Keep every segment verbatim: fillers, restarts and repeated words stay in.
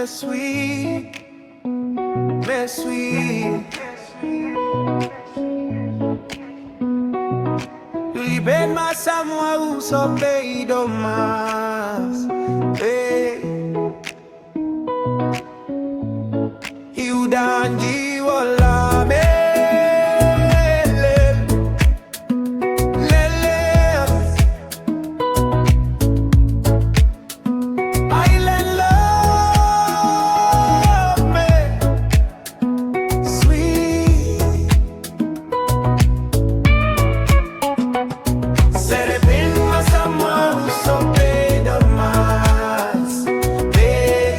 Sweet, mais sweet. Li ben ma samwa ou so pei domas. Hey. Iu danji wala me. Lele. Lele. Island love me. Sweet. Sere pin ma samwa ou so pei domas. Pei.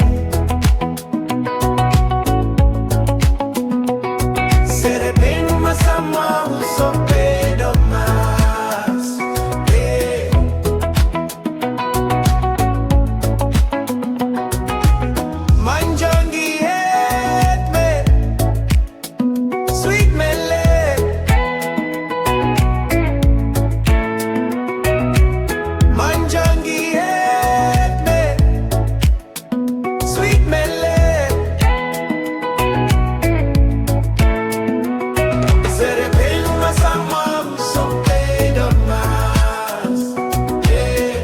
Sere pin ma samwa ou so pei domas. Pei. Manjongi het me. Sweet mele. Manjongi het me. Sweet mele. Sere pin ma samwa ou so pei domas. Yeah.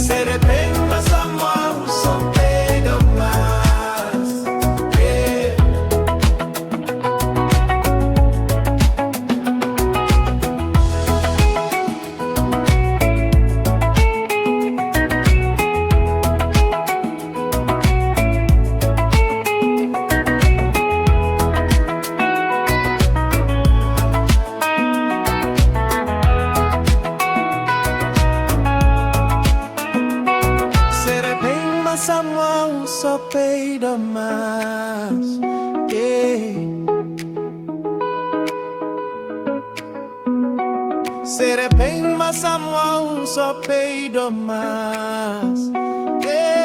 Sere pin ma samwa ou so pei domas. Yeah. Sere pin ma samwa ou so pei domas. Yeah. Sere pin ma samwa ou so pei domas. Yeah.